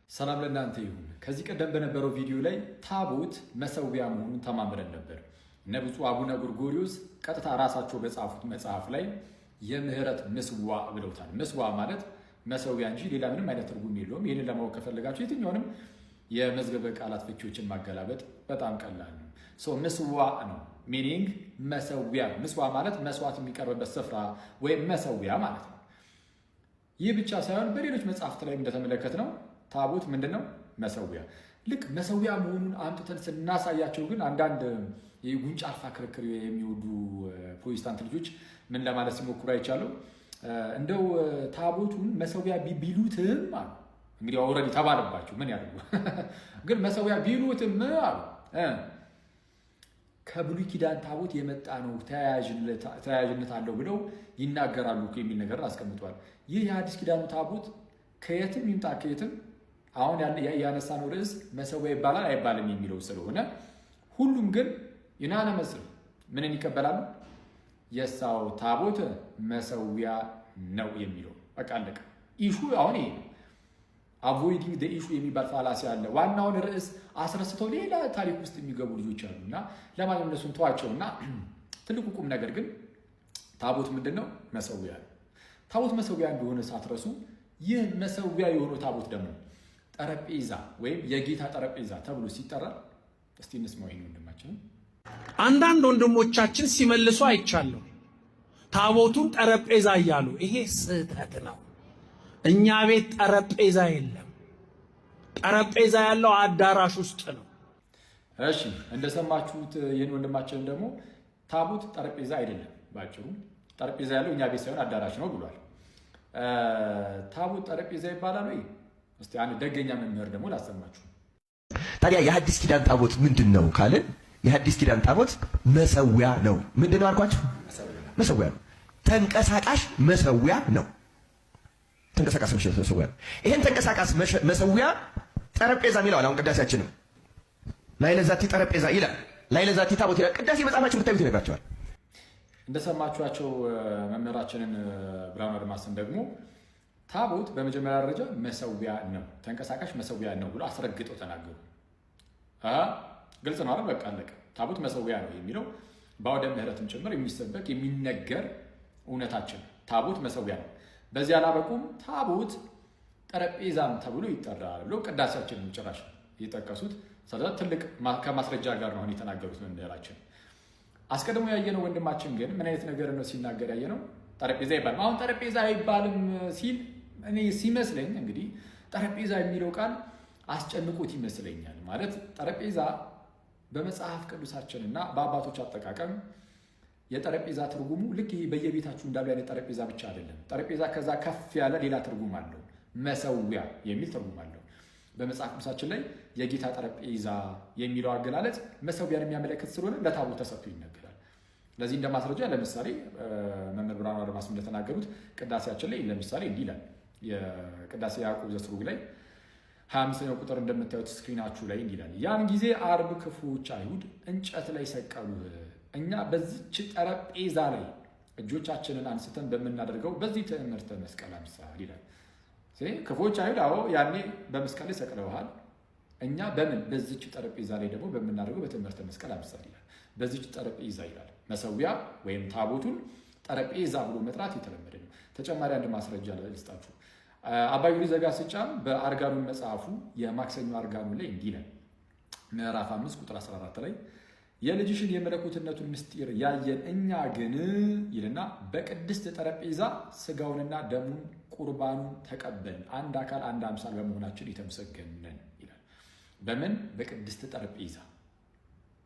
ሰላም ለእናንተ ይሁን። ከዚህ ቀደም በነበረው ቪዲዮ ላይ ታቦት መሰዊያ መሆኑን ተማምረን ነበር። እነ ብፁዕ አቡነ ጎርጎርዮስ ቀጥታ ራሳቸው በጻፉት መጽሐፍ ላይ የምህረት ምስዋ ብለውታል። ምስዋ ማለት መሰዊያ እንጂ ሌላ ምንም አይነት ትርጉም የለውም። ይህንን ለማወቅ ከፈለጋችሁ የትኛውንም የመዝገበ ቃላት ፍቺዎችን ማገላበጥ በጣም ቀላል ነው። ምስዋ ነው meaning መሰዊያ። ምስዋ ማለት መስዋዕት የሚቀርብበት ስፍራ ወይም መሰዊያ ማለት ነው። ይህ ብቻ ሳይሆን በሌሎች መጽሐፍት ላይ እንደተመለከትነው ታቦት ምንድን ነው? መሰዊያ። ልክ መሰዊያ መሆኑን አምጥተን ስናሳያቸው ግን አንዳንድ የጉንጭ አልፋ ክርክር የሚወዱ ፕሮቴስታንት ልጆች ምን ለማለት ሲሞክሩ አይቻለሁ። እንደው ታቦቱን መሰዊያ ቢሉትም አሉ። እንግዲህ already ተባለባቸው፣ ምን ያደርጉ ግን መሰዊያ ቢሉትም አሉ ከብሉይ ኪዳን ታቦት የመጣ ነው፣ ተያያዥነት አለው ብለው ይናገራሉ የሚል ነገር አስቀምጧል። ይህ የአዲስ ኪዳኑ ታቦት ከየትም ይምጣ ከየትም አሁን ያነሳነው ርዕስ መሰዊያ ይባላል አይባልም የሚለው ስለሆነ ሁሉም ግን unanimous ምንን ይቀበላሉ? የሳው ታቦት መሰዊያ ነው የሚለው በቃ አለቀ። Issue አሁን ይሄ ነው። Avoiding the issue የሚባል fallacy አለ። ዋናውን ርዕስ አስረስተው ሌላ ታሪክ ውስጥ የሚገቡ ልጆች አሉ እና ለማንኛውም እነሱን ተዋቸው እና ትልቁ ቁም ነገር ግን ታቦት ምንድን ነው? መሰዊያ ነው። ታቦት መሰዊያ እንደሆነ ሳትረሱ ይህ መሰዊያ የሆነው ታቦት ደግሞ ጠረጴዛ ወይም የጌታ ጠረጴዛ ተብሎ ሲጠራ እስቲ እንስማው ይሄን ወንድማችንን። አንዳንድ ወንድሞቻችን ሲመልሱ አይቻለሁ። ታቦቱን ጠረጴዛ እያሉ፣ ይሄ ስህተት ነው። እኛ ቤት ጠረጴዛ የለም። ጠረጴዛ ያለው አዳራሽ ውስጥ ነው። እሺ፣ እንደሰማችሁት ይህን ወንድማችንን ደግሞ ታቦት ጠረጴዛ አይደለም፣ ባጭሩ ጠረጴዛ ያለው እኛ ቤት ሳይሆን አዳራሽ ነው ብሏል። ታቦት ጠረጴዛ ይባላል ወይ? እስቲ አንድ ደገኛ መምህር ደግሞ ላሰማችሁ። ታዲያ የሐዲስ ኪዳን ታቦት ምንድን ነው ካልን የሐዲስ ኪዳን ታቦት መሰዊያ ነው። ምንድን ነው አልኳችሁ? መሰዊያ ነው። ተንቀሳቃሽ መሰዊያ ነው። ተንቀሳቃሽ መሰዊያ ነው። ይሄን ተንቀሳቃሽ መሰዊያ ጠረጴዛ የሚለዋል። አሁን ቅዳሴያችንም ላዕለ ዛቲ ጠረጴዛ ይላል፣ ላዕለ ዛቲ ታቦት ይላል። ቅዳሴ መጽሐፋችን ብታዩት ይነግራቸዋል። እንደሰማችኋቸው መምህራችንን ብርሃኑ አድማስን ደግሞ ታቦት በመጀመሪያ ደረጃ መሰዊያ ነው፣ ተንቀሳቃሽ መሰዊያ ነው ብሎ አስረግጠው ተናገሩ። ግልጽ ነው አይደል? በቃ አለቀ። ታቦት መሰዊያ ነው የሚለው በአውደ ምሕረትም ጭምር የሚሰበክ የሚነገር እውነታችን ታቦት መሰዊያ ነው። በዚህ አላበቁም። ታቦት ጠረጴዛም ተብሎ ይጠራል ብሎ ቅዳሴያችንን ጭራሽ የጠቀሱት ትልቅ ከማስረጃ ጋር ነው የተናገሩት መምህራችን። አስቀድሞ ያየነው ወንድማችን ግን ምን አይነት ነገር ነው ሲናገር ያየነው? ጠረጴዛ አይባልም። አሁን ጠረጴዛ አይባልም ሲል እኔ ሲመስለኝ እንግዲህ ጠረጴዛ የሚለው ቃል አስጨንቆት ይመስለኛል። ማለት ጠረጴዛ በመጽሐፍ ቅዱሳችንና በአባቶች አጠቃቀም የጠረጴዛ ትርጉሙ ልክ ይሄ በየቤታችሁ እንዳሉ አይነት ጠረጴዛ ብቻ አይደለም። ጠረጴዛ ከዛ ከፍ ያለ ሌላ ትርጉም አለው። መሰዊያ የሚል ትርጉም አለው። በመጽሐፍ ቅዱሳችን ላይ የጌታ ጠረጴዛ የሚለው አገላለጽ መሰዊያን የሚያመለክት ስለሆነ ለታቦት ተሰጥቶ ይነገራል። ለዚህ እንደ ማስረጃ ለምሳሌ መምህር ብርሃኑ አድማስ እንደተናገሩት ቅዳሴያችን ላይ ለምሳሌ እንዲህ ይላል። የቅዳሴ ያዕቆብ ዘስሩግ ላይ 25ኛው ቁጥር እንደምታዩት screen ኣችሁ ላይ እንዲህ ይላል። ያን ጊዜ ዓርብ ክፉዎች አይሁድ እንጨት ላይ ሰቀሉህ፣ እኛ በዚች ጠረጴዛ ላይ እጆቻችንን አንስተን በምናደርገው በዚህ ትእምርተ መስቀል አምሳል ይላል። ክፉዎች አይሁድ አዎ ያኔ በመስቀል ላይ ሰቅለውሃል። እኛ በምን በዚች ጠረጴዛ ላይ ደግሞ በምናደርገው በትእምርተ መስቀል አምሳል ይላል። በዚች ጠረጴዛ ይላል። መሰዊያ ወይም ታቦቱን ጠረጴዛ ብሎ መጥራት የተለመደ ነው። ተጨማሪ አንድ ማስረጃ ልስጣችሁ። አባ ዮሐንስ ዘጋስጫም በአርጋኖን መጽሐፉ የማክሰኞ አርጋኖን ላይ እንዲህ ይላል። ምዕራፍ 5 ቁጥር 14 ላይ የልጅሽን የመለኮትነቱን ምስጢር ያየን እኛ ግን ይልና በቅድስት ጠረጴዛ ስጋውንና ደሙን ቁርባኑን ተቀበልን፣ አንድ አካል አንድ አምሳል በመሆናችን የተመሰገንን ይላል። በምን በቅድስት ጠረጴዛ፣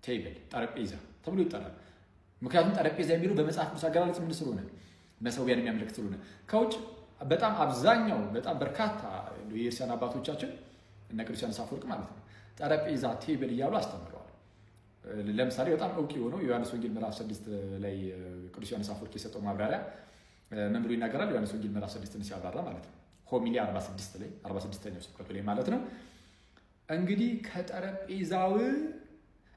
table ጠረጴዛ ተብሎ ይጠራል። ምክንያቱም ጠረጴዛ የሚለው በመጽሐፍ ቅዱስ አገላለጽ ምን ስለሆነ መሰዊያን የሚያመለክት ስለሆነ። ከውጭ በጣም አብዛኛው በጣም በርካታ የክርስቲያን አባቶቻችን እነ ቅዱስ ዮሐንስ አፈወርቅ ማለት ነው ጠረጴዛ table እያሉ አስተምረዋል። ለምሳሌ በጣም እውቅ የሆነው የዮሐንስ ወንጌል ምዕራፍ 6 ላይ ቅዱስ ዮሐንስ አፈወርቅ የሰጠው ማብራሪያ ምን ብሎ ይናገራል? ዮሐንስ ወንጌል ምዕራፍ 6ን ሲያብራራ ማለት ነው homily 46 ላይ፣ 46ኛው ስብከቱ ላይ ማለት ነው። እንግዲህ ከጠረጴዛው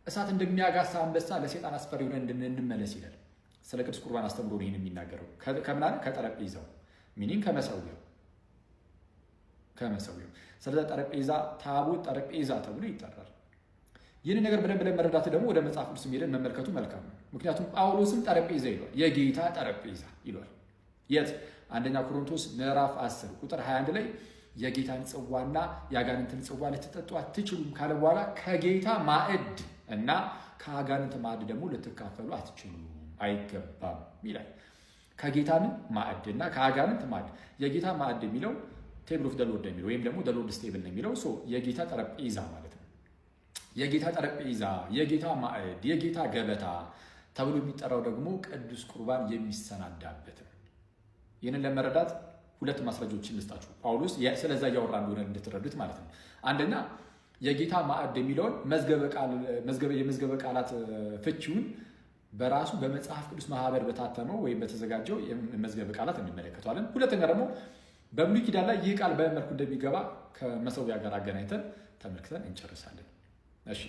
እሳት እንደሚያጋሳ አንበሳ ለሴጣን አስፈሪ ሆነን እንመለስ ይላል። ስለ ቅዱስ ቁርባን አስተምሮ ነው ይህን የሚናገረው። ከምን አለ? ከጠረጴዛው meaning ከመሰዊያው። ከመሰዊያው። ስለዚህ ጠረጴዛ ታቦት ጠረጴዛ ተብሎ ይጠራል። ይህን ነገር በደንብ ለመረዳት ደግሞ ወደ መጽሐፍ ቅዱስ ሄደን መመልከቱ መልካም ነው። ምክንያቱም ጳውሎስም ጠረጴዛ ይሏል፣ የጌታ ጠረጴዛ ይሏል። የት? አንደኛ ቆሮንቶስ ምዕራፍ 10 ቁጥር 21 ላይ የጌታን ጽዋና የአጋንንትን ጽዋ ልትጠጡ አትችሉም ካለ በኋላ ከጌታ ማዕድ እና ከአጋንንት ማዕድ ደግሞ ልትካፈሉ አትችሉም፣ አይገባም ይላል። ከጌታ ምን ማዕድ እና ከአጋንንት ማዕድ። የጌታ ማዕድ የሚለው table of the Lord የሚለው ወይም ደግሞ the Lord's table ነው የሚለው፣ የጌታ ጠረጴዛ ማለት ነው። የጌታ ጠረጴዛ፣ የጌታ ማዕድ፣ የጌታ ገበታ ተብሎ የሚጠራው ደግሞ ቅዱስ ቁርባን የሚሰናዳበት ነው። ይህንን ለመረዳት ሁለት ማስረጃዎችን ልስጣችሁ፣ ጳውሎስ ስለዛ እያወራ እንደሆነ እንድትረዱት ማለት ነው። አንደኛ የጌታ ማዕድ የሚለውን የመዝገበ ቃላት ፍቺውን በራሱ በመጽሐፍ ቅዱስ ማህበር በታተመው ወይም በተዘጋጀው የመዝገበ ቃላት እንመለከተዋለን። ሁለተኛ ደግሞ በብሉይ ኪዳን ላይ ይህ ቃል በምን መልኩ እንደሚገባ ከመሰዊያ ጋር አገናኝተን ተመልክተን እንጨርሳለን። እሺ፣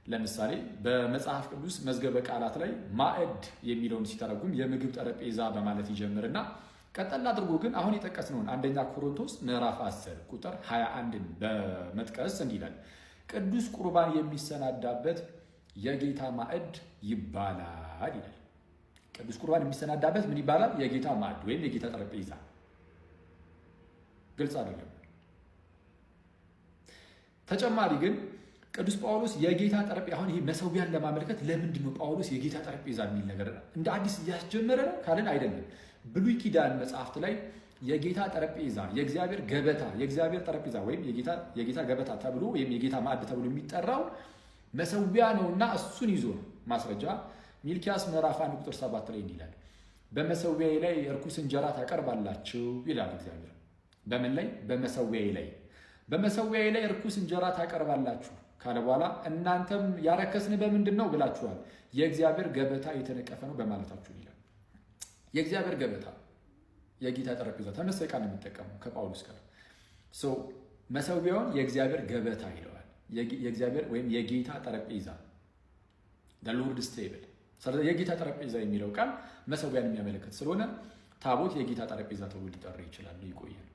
ለምሳሌ በመጽሐፍ ቅዱስ መዝገበ ቃላት ላይ ማዕድ የሚለውን ሲተረጉም የምግብ ጠረጴዛ በማለት ይጀምርና ቀጠል አድርጎ ግን አሁን የጠቀስነውን አንደኛ ቆሮንቶስ ምዕራፍ 10 ቁጥር 21ን በመጥቀስ እንዲህ ይላል፣ ቅዱስ ቁርባን የሚሰናዳበት የጌታ ማዕድ ይባላል ይላል። ቅዱስ ቁርባን የሚሰናዳበት ምን ይባላል? የጌታ ማዕድ ወይም የጌታ ጠረጴዛ። ግልጽ አይደለም። ተጨማሪ ግን ቅዱስ ጳውሎስ የጌታ ጠረጴዛ፣ አሁን ይሄ መሰዊያን ለማመልከት ለምንድን ነው ጳውሎስ የጌታ ጠረጴዛ የሚል ነገር እንደ አዲስ እያስጀመረ ነው ካልን አይደለም። ብሉይ ኪዳን መጽሐፍት ላይ የጌታ ጠረጴዛ፣ የእግዚአብሔር ገበታ፣ የእግዚአብሔር ጠረጴዛ ወይም የጌታ ገበታ ተብሎ ወይም የጌታ ማዕድ ተብሎ የሚጠራው መሰዊያ ነውና እሱን ይዞ ነው። ማስረጃ ሚልኪያስ ምዕራፍ 1 ቁጥር 7 ላይ እንዲህ ይላል፣ በመሰዊያዬ ላይ እርኩስ እንጀራ ታቀርባላችሁ ይላል እግዚአብሔር። በምን ላይ? በመሰዊያዬ ላይ። በመሰዊያዬ ላይ እርኩስ እንጀራ ታቀርባላችሁ ካለ በኋላ እናንተም ያረከስን በምንድን ነው ብላችኋል፣ የእግዚአብሔር ገበታ የተነቀፈ ነው በማለታችሁ ይላል። የእግዚአብሔር ገበታ፣ የጌታ ጠረጴዛ፣ ተመሳሳይ ቃል ነው የሚጠቀመው ከጳውሎስ ጋር። መሰዊያውን የእግዚአብሔር ገበታ ይለዋል። የእግዚአብሔር ወይም የጌታ ጠረጴዛ፣ Lord's table። የጌታ ጠረጴዛ የሚለው ቃል መሰዊያን የሚያመለክት ስለሆነ ታቦት የጌታ ጠረጴዛ ተብሎ ሊጠራ ይችላል። ይቆያል።